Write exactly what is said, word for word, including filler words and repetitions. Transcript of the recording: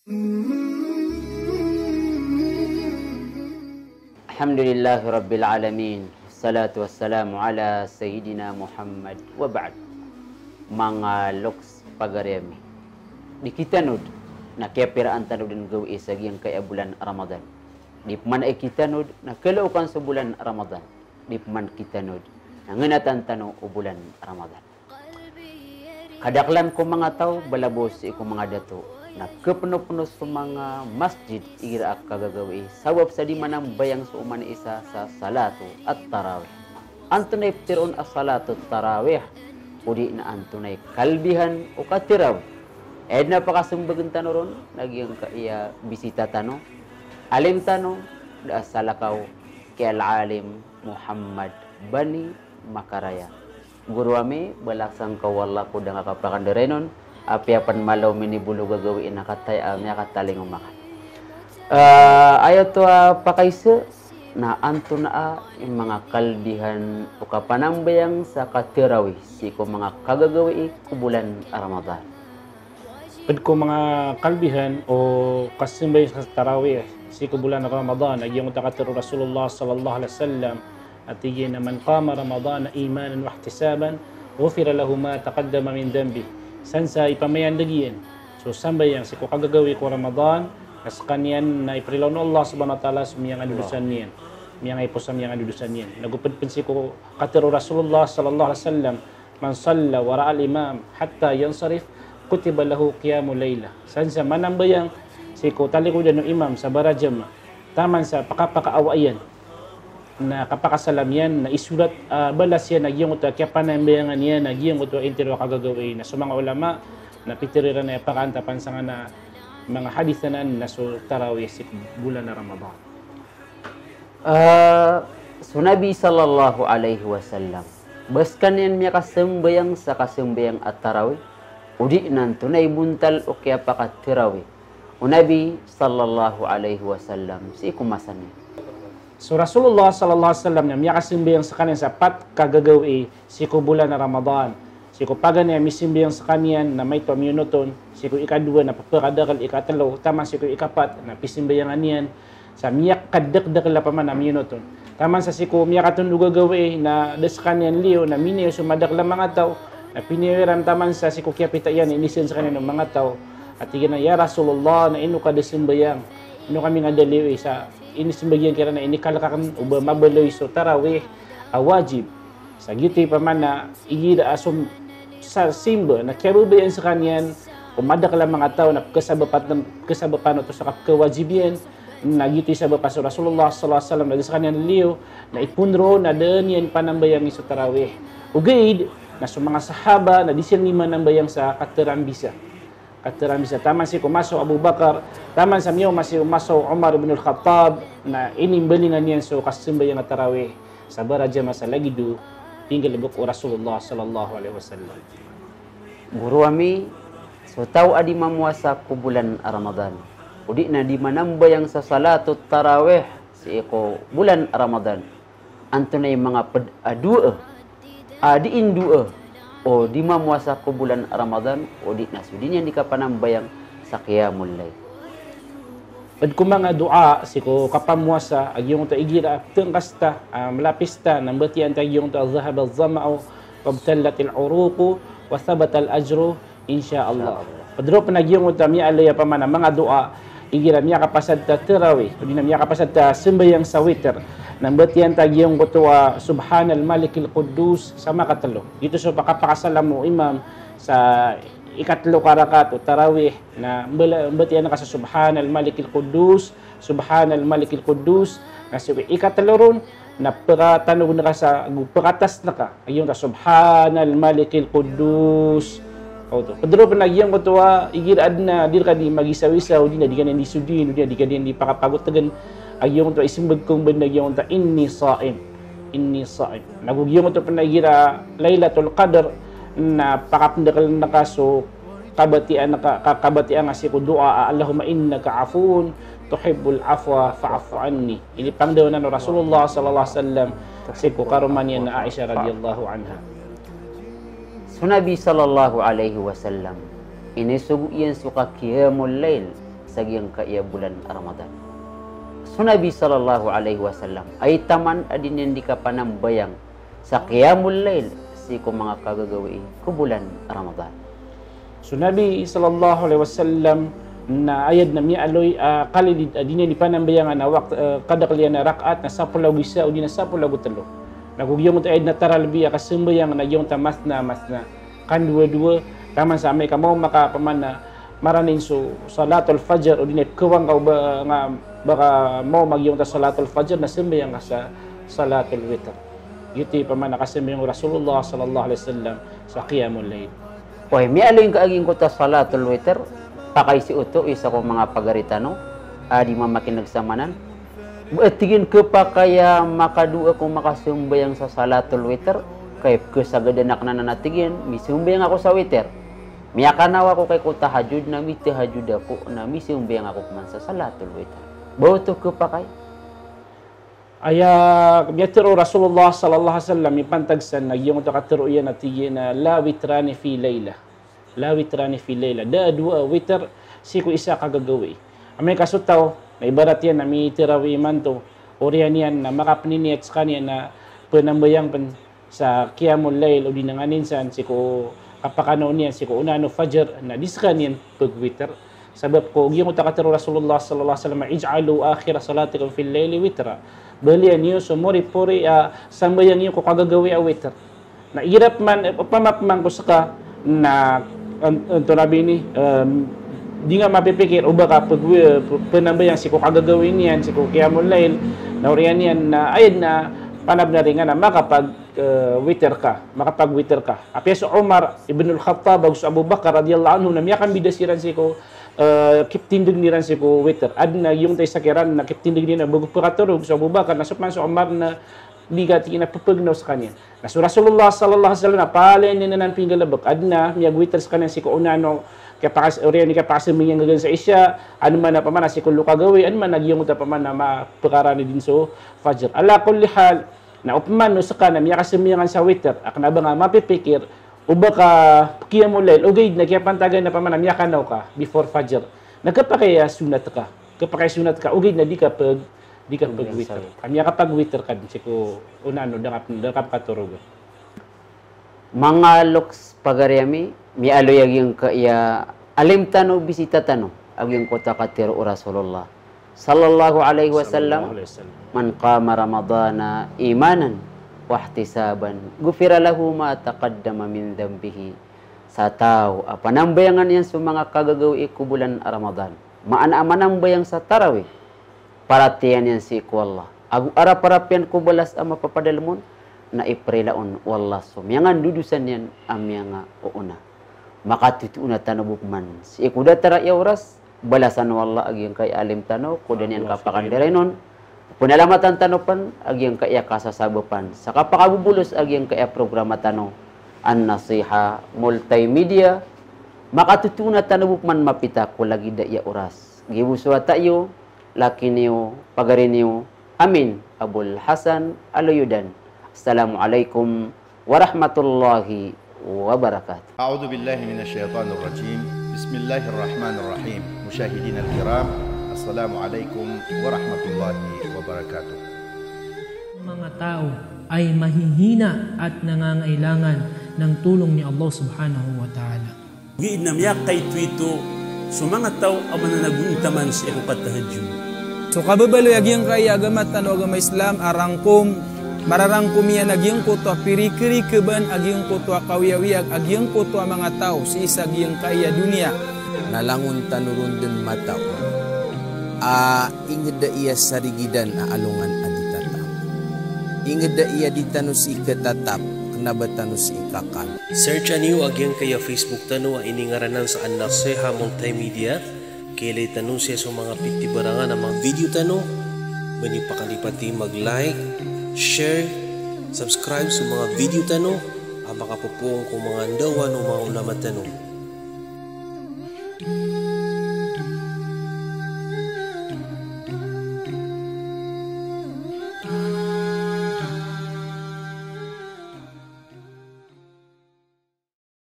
Alhamdulillahi Rabbil Alamin. Wassalatu wassalamu ala Sayyidina Muhammad wa ba'd. Manga loks pagari ami. Di kitano dn na kiyapiraan tano dn gawii sa giyangkaya bolan Ramadan. Di pman i kitano dn na kalaokan so bolan Ramadan. Di pman kitano dn na nganatan tano o bolan Ramadan. Kadaklan ko manga taw, balabos sii ko manga dato, na kepnopno so manga masjid igira a kagagawii, sabap sa di manambayang so oman i isa sa salatu at-tarawih. Antonaa i ptharoon a salatu at-tarawih? Odi na antonaa i kalbihan o katharawih? Aya dn a pakasmbagn tano ron, na giyangkaya bisita tano, alim tano, da a salakaw ki Al-Alim Muhammad Bani Makaraya. Goro ami, balak sangkaw o Allah ko da nga kapakandarainon, apiya pn malo minibolog a gawii na kataya a miyakatalingoma ka. Ah, aya oto a pakaisa, na antonaa i manga kalbihan o kapanambayang sa katharawih sii ko manga kagagawii ko bolan Ramadan. Pd ko manga kalbihan o kasambayang sa tarawih sii ko bolan Ramadan, a giyangkoto a katharo o Rasulullah sallallahu alaihi wasallam, a tig iyan a, "Man qama Ramadana imanan wa ihtisaban, ghufira lahu ma taqaddama min dhanbih." San sa ipamayandag iyan so sambayang sii ko kagagawii ko Ramadan, na skaniyan na iprilaon o Allah subhanahu wa ta'ala so miyangadodosa niyan, miyangaiposa miyangadodosa niyan. Nago pd pn sii ko katharo o Rasulullah sallallahu alaihi wasallam, "Man salla wara'al imam hatta yansarif, kutiba lahu qiyamu lailah." San sa manambayang sii ko talikodan o imam sa barajamaah, taman sa pakapakaawa iyan, na kapakasalam iyan, na isorat, ah, balas iyan a giyangkoto a kiyapanambayangan iyan a giyangkoto a intiro a kagagawii. Na so manga ulama na pitharo iran a aya pakaantapan sangkanan a manga hadith anan na so tarawih sii ko bolan a Ramadan. Ah, so Nabi sallallahu alaihi wasallam, ba skaniyan miyakasambayang sa kasambayang a tarawih, odi na antonaa i bontal o kiyapakatarawih o Nabi sallallahu alaihi wasallam sii ko masa niyan? So Rasulullah sallallahu alaihi wasallam na miyakasambayang skaniyan sa pat kagagawii sii ko bolan a Ramadan. Sii ko paganay a misambayang skaniyan na maito a miyonot on, sii ko ikadowa na pphakadakel, ikatlo, taman sii ko ikapat na pisambayangan iyan sa miyakadakdakel a pman a miyonot on. Taman sa sii ko miyakatondog a gawii na da skaniyan liyo na miniyo so madakel a manga taw, na piniyo iran taman sa sii ko kiyapita iyan na inisan skaniyan o manga taw. A tig iyan a, "Ya Rasulullah, na ino ka da sambayang? Ino kami nga da liyo sa inisambayang kiran na inikalk akn o ba mabaloy so tarawih a wajib." Sa giyoto i pman na igira a so sa simba na kiyababayaan skaniyan o madakel a manga taw na pkhasabapan, pkhasabapan oto sa kapkhawajib iyan, na giyoto i sabap a so Rasulullah sallallahu alaihi wasallam na da skaniyan liyo na ipoon roo na da niyan panambayangi so tarawih. Ogaid na so manga sahaba na di siran dii manambayang sa katarambisa. Katarambisa, taman sii ko masa o Abu Bakar, taman sa miyaoma sii ko masa o Umar ibn al-Khattab, na inimbalingan iyan so kasambayang a tarawih sa barajamaah sa lagid o pinggalbk o Rasulullah sallallahu alaihi wasallam. Goro ami, so taw a di mamowasa ko bolan a Ramadan, odi na di manambayang sa salatut tarawih sii ko bolan a Ramadan, antonaa i manga pd a doa a di indoa o di mamowasa ko bolan a Ramadan, odi na so di niyan dii kapanambayang sa qiyamul layl? Pd ko manga doa sii ko kapamowasa a giyangkoto a igira a pthangkas ta, a mlapis ta, na mbatiyaan ta giyangkoto a dhahabaz zama'u wabtallatil uruqu wa thabatal ajru insha Allah. Pd roo pn a giyangkoto a miyaaloy a pman a manga doa igira miyakapasad ta tarawih, odi na miyakapasad ta sambayang sa witr, na mbatiyaan ta giyangkoto a Subhanal Malikil Quddus sa makatlo. Giyoto so pakapakasalam o imam sa ikatlo ka rakaat o tarawih, na mbala-, mbatiyaan ka sa Subhanal Malikil Quddus, Subhanal Malikil Quddus, na sii ko ikatlo ron na pkatanog ngka sa, go pkatas ngka a giyangkoto a Subhanal Malikil Quddus. Oto. Pd roo pn a giyangkoto a igira adn a di rka dii magisawisaw, odi na di ka niyan dii sodin, odi na di ka niyan dii pakapagotgn a giyangkoto a ismbag ko mbd a giyangkoto a inni sa'im. Inni sa'im. Nago giyangkoto pn a igira Lailatul Qadr na pakapndakl ngka so kabatiya ngka, ka-, kabatiya ngka sii ko doa a, "Allahumma innaka afuwun tuhibbul afwa fa'fu anni." Inipangndao anan o Rasulullah sallallahu alaihi wasallam sii ko karoma niyan a Aisha radhiyallahu anha. So Nabi sallallahu alaihi wasallam, inisogo iyan so kaqiyamul layl sa giyangkaya bolan Ramadan. So Nabi sallallahu alaihi wasallam, ay taman a di niyan di kapanambayang sa qiyamul layl sii ko manga kagagawii ko bolan Ramadan. So Nabi sallallahu alaihi wasallam na ayad na miyaaloy a kalilid a di niyan di panambayangan a wakt-, eh, kadakl iyan a rakaat na sapolo ago isa odi na sapolo ago tlo. Na go giyangkoto ayad na taralbi a kasambayang na giyangkoto a mathna, mathna. Kandowadowa, taman sa amay ka maoma ka pman a maranin so salatul fajr, odi na ipkhawang ka o ba, nga, ba ka maoma giyangkoto a salatul fajr, na sambayang ka sa salatul witr. Giyoto i pman a kasambayang o Rasulullah sallallahu alaihi wasallam sa qiyamul layl. Oway, miyaaloy ngka a giyangkoto a salatul witr, pakay sii oto, isa ko manga pagari tano a di mamakineg sa manan. Ba tig iyan khapakay a makadowa ako makasambayang sa salatul witr, ka ipkhasagadan akn anan a tig iyan, misambayang ako sa witr. Miyakanaw ako kay ko tahajjud na mitahajjud ako na misambayang ako pman sa salatul witr. Ba oto khapakay? Aya miyatharo o Rasulullah sallallahu alaihi wasallam, mipantag san na giyangkoto a katharo iyan a tig iyan a la witrani fi laylah. La witrani fi laylah. Da a dowa a witr sii ko isa a kagagawii. Amay ka so taw na ibarat iyan a mitarawih imanto, oriyan iyan na makapniniyat skaniyan a pnambayang pn sa qiyamul layl odi na nganin san sii ko kapakanaw niyan sii ko onaan o fajr na di skaniyan pagwitr. Sabap ko giyangkoto a katharo o Rasulullah sallallahu alaihi wasallam, "Ij'alu akhira salatikum fil layli witra." Baliya niyo so moripori a sambayang iyo ko kagagawii a witr. Na igira pman, eh, opama pman ko ska na, an-, antonaa ba ini, em, di nga mapipikir o ba ka pagwi-, p-, pnambayang sii ko kagagawii niyan, sii ko qiyamul layl, na oriyan iyan na ayad na panabnar iyan na makapag, eh, witr ka, makapagwitr ka. Apiya so Umar ibnul Khattab ago so Abu Bakar radiyallahu anhum na miyakambida siran sii ko, eh, kiptindg iran sii ko witr. Adn a giyangkoto a isa kiran na kiptindg iran a ba go pkatorog so Abu Bakar, na so pman so Umar na di ka tig iyan a ppagnaw skaniyan. Na so Rasulullah sallallahu alaihi wasallam na palaya niyan anan pinggalbk. Adn a miyagwitr skaniyan sii ko onaan o kapakas-, oriyan i kapakasambayang a giyangkai sa Isha, adn man a pman a sii ko lo kagawii, adn man a giyangkoto a pman a mapkarani dn so Fajr. Ala kulli hal, na opama o ska na miyakasambayang ka sa witr, a kna ba nga mapipikir o ba ka qiyamul layl, ogaid na kiyapantagan a pman a miyakanaw ka before Fajr. Na khapakay a sunnat ka, khapakay a sunnat ka, ogaid na di ka pag-, di ka pagwitr. Ka miyakapagwitr ka dn sii ko onaan o da ka, da ka pkatorog. Manga loks pagari ami, miyaaloy a giyangkaya alim tano, bisita tano, a giyangkoto a katharo o Rasulullah sallallahu alaihi wasallam, "Man qama Ramadana imanan wahtisaban, ghufira lahu ma taqaddama min dhanbihi." Sa taw a panambayangan iyan so manga kagagawii ko bolan Ramadan, maana a manambayang sa tarawih, paratiyaya niyan sii ko Allah ago arap-arap iyan ko balas a mapapadalm on, na iprila on o Allah so miyangandodosa niyan a miyangaoona. Makatotona tano bo pman sii ko datar a aya oras, balasan o Allah a giyangkai a alim tano ko da niyan kapakandarain on. Pnalamatan tano pn a giyangkai a kasasabapan sa kapakabobolos a giyangkai a programa tano, An-Nasiha Multimedia. Makatotona tano bo pman mapita ko lagid a aya oras. Giya bo so wata iyo, laki niyo, pagari niyo, Amin Abul Hasan Aloyodan. Assalamu alaikum warahmatullahi wabarakatuh. أعوذ بالله من الشيطان الرجيم. بسم الله الرحمن الرحيم. مشاهدينا الكرام، السلام عليكم ورحمة الله وبركاته. Manga taw ay mahihina at nangangailangan ng tulong ni Allah Subhanahu wa Ta'ala. Giya na miyakaito-ito so manga taw a mananagontaman sii ko katahajjud. So kababaloy a giyangkaya agama tano a agama Islam a rangkom, mararangkom iyan a giyangkoto a pirikirikban, a giyangkoto a kawiyawiyag, a giyangkoto a manga taw sii sa giyangkaya doniya. Na langon tano ron dn mataw a ingd a aya sarigidan a alongan a di tatap. Ingd a aya di tano sii khatatap, kna ba tano sii kakal. Searcha niyo a giyangkaya Facebook tano a iningaranan sa An-Nasiha Multimedia. Kailay tano sii so manga pitibarangan a manga video tano. Ba niyo pakalipati mag-like, share, subscribe so manga video tano a makapopoon ko manga ndawan o manga ulama tano.